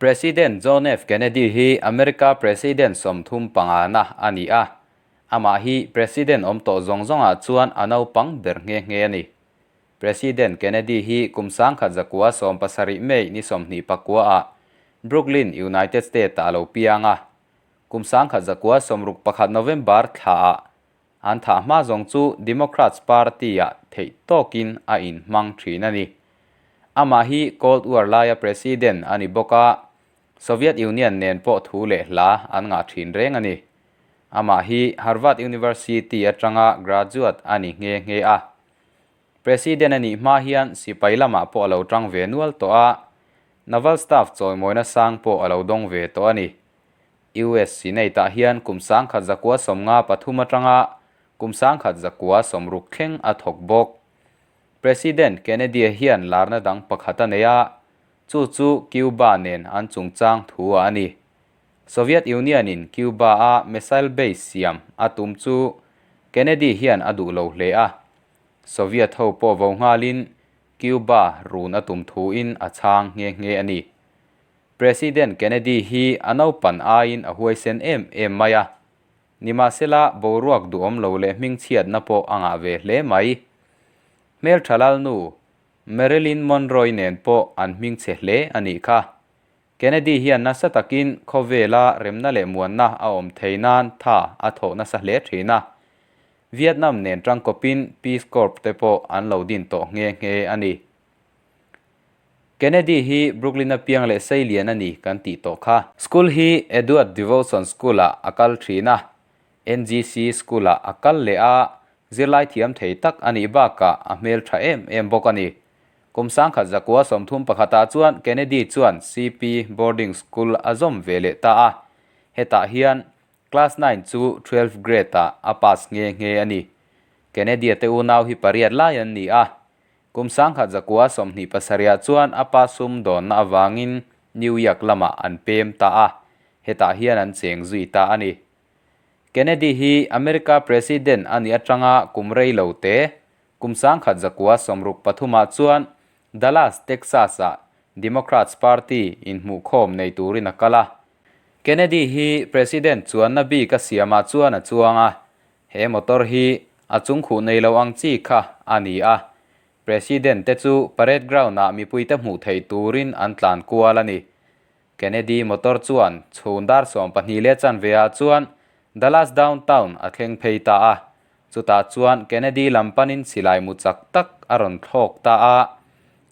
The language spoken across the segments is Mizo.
President John F. Kennedy hi America President 35 na a ni a, amah hi President awm tawh zawng zawngah chuan a naupang ber nghe nghe a ni. President Kennedy hi kum 1970 May ni 29 ah Brooklyn, United States-ah a lo piang a. Kum 1961 November thlaah an thah hma zawng chu Democrats Party-ah theih tawkin a inhmang thin a ni. Amah hi Cold War laia President a ni bawk a, Soviet Union nen pawh thu leh hla an ngah thin reng a ni. Amah hi Harvard University atanga graduate a ni nghe nghe a. President a nih hma hian sipai lamah pawh a lo tang ve nual tawh a, Naval Staff chawimawina sang pawh a lo dawng ve tawh a ni. US Senate-ah hian kum 1953 atanga kum 1960 thleng a thawk bawk. President Kennedy-a hian larna dang pakhat a nei a, chu chu Cuba nen an chungchang thu a ni. Soviet Union-in Cuba-a missile base siam a tum chu Kennedy hian a duh lo hle a. Soviet ho pawh vo nghalin Cuba run a tum thuin a chhang nghe nghe a ni. President Kennedy hi a naupan aiin a huaisen em em mai a. Nimahsela boruak duhawm lo leh hmingchhiatna pawh a ngah ve hle mai. Hmeltha lalnu Marilyn Monroe nen pawh an hmingchhe hle a nih kha. Kennedy hian nasa takin khawvela remna leh muanna a awm thei nan tha a thawh nasa hle thin a. Vietnam nen tangkawpin Peace Corps te pawh an lo din tawh nghe nghe a ni. Kennedy hi Brooklyn-a piang leh seilian a ni kan tih tawh kha. School hi Edward Devotion School-ah a kal thin a, NGC School-ah a kal leh a, zirlai thiam thei tak a nih bakah a hmel tha em em bawk a ni. Kum 1931 ah chuan Kennedy chuan CP Boarding School a zawm ve leh ta a, hetah hian Class 9 chu 12 grade-ah a pass nghe nghe a ni. Kennedy-a te unau hi pariat lai an ni a, Kum 1927 ah chuan a pa sum dawnna avangin New York lamah an pem ta a, hetah hian an cheng zui ta a ni. Kennedy hi America President a nih atanga kum rei lo te, kum 1963 ah chuan Dallas, Texas-ah Democrats Party inhmuhkhawm nei turin a kal a. Kennedy hi President chuanna bik a siamah chuan a chuang a, He motor hi a chungkhuh nei lo ang chi kha a ni a, President te chu parade ground ah mipuite hmuh theih turin an tlan kual a ni. Kennedy motor chuan chhun dar 12 leh chanve ah chuan Dallas downtown a thleng phei ta a, chutah chuan Kennedy lam panin silai mu chak tak a rawn thlawk ta a,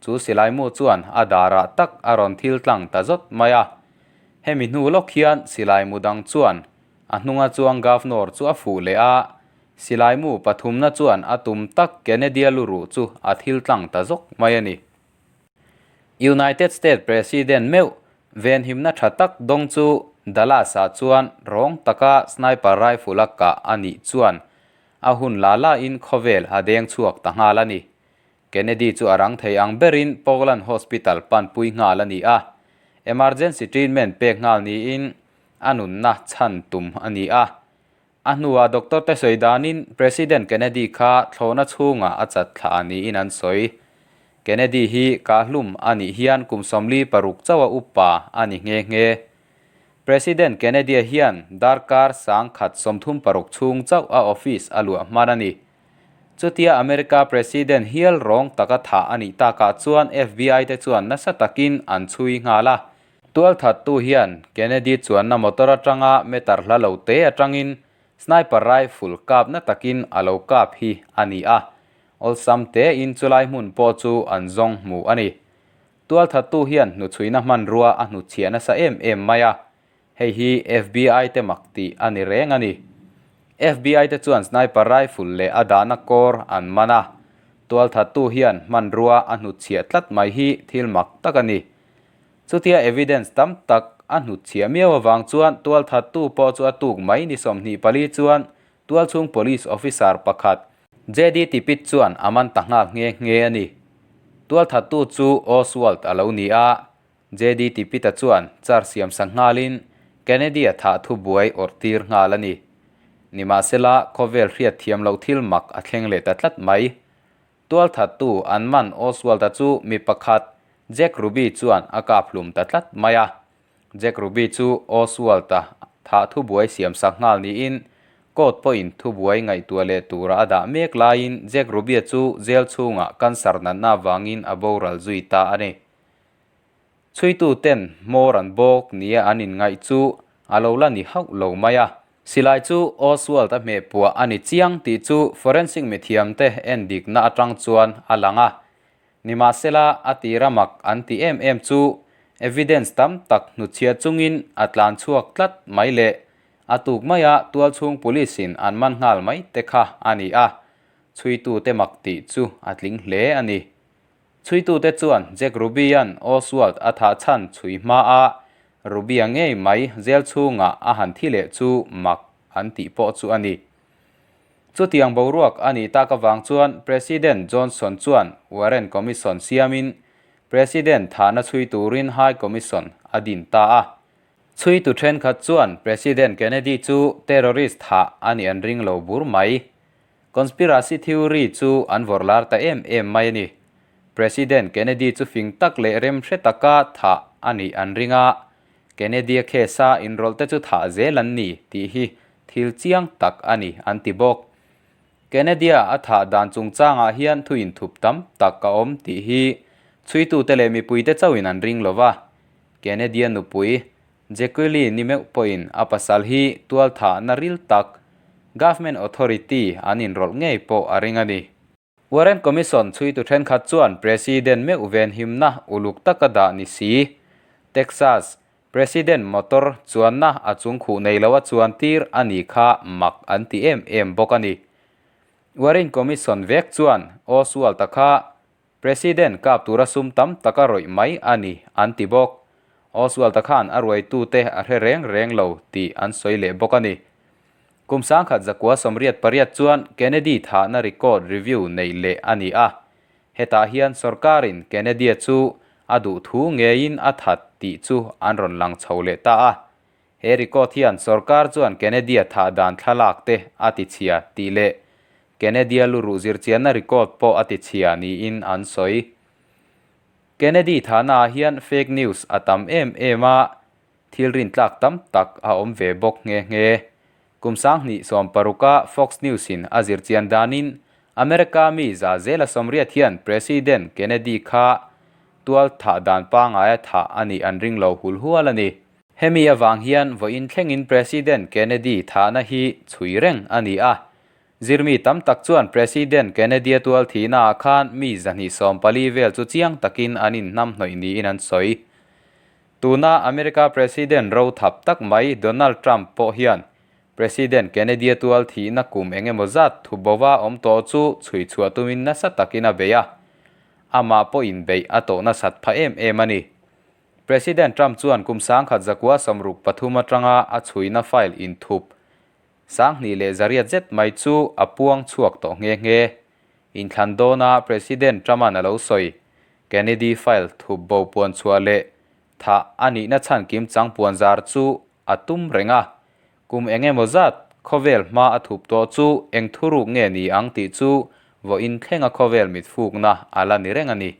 chu silai mu chuan a darah tak a rawn thil tlang ta zawt mai a. Hemi hnu lawk hian silai mu dang chuan A hnunga chuang Governor chu a fuh leh a, silai mu pathumna chuan a tum tak Kennedy-a luruh chu a thil tlang ta zawk mai a ni. United States President meuh venhimna tha tak dawng chu Dallas-ah chuan rawng taka sniper rifle-a kah a nih chuan a hun la lain khawvel a deng chhuak ta nghal a ni. Kennedy chu a rang thei ang berin Poland Hospital panpui nghal a ni a, emergency treatment pek nghal niin a nunna chhan tum a ni a. A hnuah doctor te sawi danin President Kennedy kha thlawhna chhungah a chat thla niin an sawi. Kennedy hi kahhlum a nih hian kum 46 chauha upa a ni nghe nghe. President Kennedy-a hian darkar 136 chhung chauh a office a luah hman a ni. Chutia America President hial rawng taka thah a nih takah chuan FBI te chuan nasa takin an chhui nghal a. Tualthattu hian Kennedy chuanna motor atanga meter hla lo te atangin sniper rifle kapna takin a lo kap hi a ni a, awlsam tein chulai hmun pawh chu an zawng hmu a ni. Tualthattu hian hnuchhuina hmanrua a hnuchhiah nasa em em mai a, hei hi FBI te mak tih a ni reng a ni. FBI te chuan sniper rifle leh a dahna kawr an man a, tualthattu hian hmanrua a hnuchhiah tlat mai hi thil mak tak a ni. Chutia evidence tam tak a hnutchhiah miau avang chuan tualthattu pawh chu a tuk mai ni 24 chuan tualchhung police officer pakhat JD Tippit chuan a man ta nghal nghe nghe a ni. Tualthattu chu Oswald a lo ni a, JD Tippit-a chuan char siam sak nghalin Kennedy-a thah thu buai awrh tir nghal a ni. Nimahsela khawvel hriat thiam loh thil mak a thleng leh ta tlat mai. Tualthattu an man Oswald-a chu mi pakhat Jack Ruby chuan a kap hlum ta tlat mai a. Jack Ruby chu Oswald-a thah thubuai siamsak nghal niin court pawhin thubuai ngaihtuah leh tura a dah mek laiin Jack Ruby-a chu jail chhungah cancer natna avangin a boral zui ta a ni. Chhuituten hmawr an bawk nia an inngaih chu a lo la ni hauh lo mai a. Silai chu Oswald a hmehpuah a ni chiang tih chu forensic mithiamte endikna atang chuan a lang a. Nimahsela, a tira mak an ti em em chu evidence tam tak hnutchhiah chungin a tlan chhuak tlat mai leh a tuk maia tualchhung police in an man nghal mai te kha a ni a, chhuitute mak tih chu a tling hle a ni. Chhuitute chuan Jack Ruby-a'n Oswald a thah chhan chhui hmaa Ruby-a ngei mai jail chhungah a han thi leh chu mak an tih pawh chu a ni. Chutiang boruak a nih tak avang chuan President Johnson chuan Warren Commission siamin President thahna chhui turin High Commission a din ta a. Chhuitu thenkhat chuan President Kennedy chu terrorist thah a nih an ring lo bur mai. Conspiracy theory chu an vawrh lar ta em em mai a ni. President Kennedy chu fing tak leh rem hre taka thah a nih an ring a, Kennedy-a case-a inrawlh te chu thah zel an ni tih hi thil chiang tak a ni an ti bawk. Kennedy-a a thah dan chungchangah hian thu inthup tam tak a awm tih hi chhuitute leh mipuite chauhin an ring lo va. Kennedy-a nupui Jacqueline ni meuh pawhin a pasal hi tualthahna ril tak, Government Authority an inrawlh ngei pawh a ring a ni. Warren Commission chhuitu thenkhat chuan President meuh venhimna uluk taka dah ni si, Texas President motor chuanna a chung khuh nei loa chuan tir a ni kha mak an ti em em bawk a ni. Warren Commission vek chuan Oswald-a kha President kap tura sum tam tak a rawih mai a ni, an ti bawk. Oswald-a khan a ruaitute a hre reng reng lo tih an sawi leh bawk a ni. Kum 1988 chuan Kennedy thahna record review neih leh a ni a. Hetah hian sorkarin Kennedy-a chu a duh thu ngeiin a that tih chu an rawn lang chho leh ta a. He record hian sorkar chuan Kennedy-a thah dan thlalak te a ti chhia tih leh Kennedy-a luruh zirchianna record pawh a ti chhia niin an sawi. Kennedy thahnaah hian fake news a tam em em a, thil rintlak tam tak a awm ve bawk nghe nghe. Kum 2016-a Fox News-in a zirchian danin America mi za zela sawmriat hian President Kennedy kha tual thah dan pangaia thah a nih an ring lo hul hual a ni. Hemi avang hian vawiin thlengin President Kennedy thahna hi chhui reng a ni a. Zirmi tam tak chuan President Kennedy-a tual thihnaah khan mi 240 vel chu chiang takin an inhnamhnawih niin an sawi. Tuna America President ro thap tak mai Donald Trump pawh hian President Kennedy-a tual thihna kum eng emaw zat thu bova awm tawh chu chhui chhuah tumin nasa takin a bei a. Amah pawhin beih a tawh nasat pha em em a ni. President Trump chuan kum 1963 atanga a chhuina file inthup 2100 zet mai chu a puang chhuak tawh nghe nghe. Inthlan dawna President Trump-a'n a lo sawi, Kennedy file thup bo puan chhuah leh thah a nihna chhan kim chang puan zar chu a tum reng a. Kum eng emaw zat khawvel hma a thup tawh chu eng thuruk nge ni ang tih chu vawiin thlenga khawvel mitfukna a la ni reng a ni.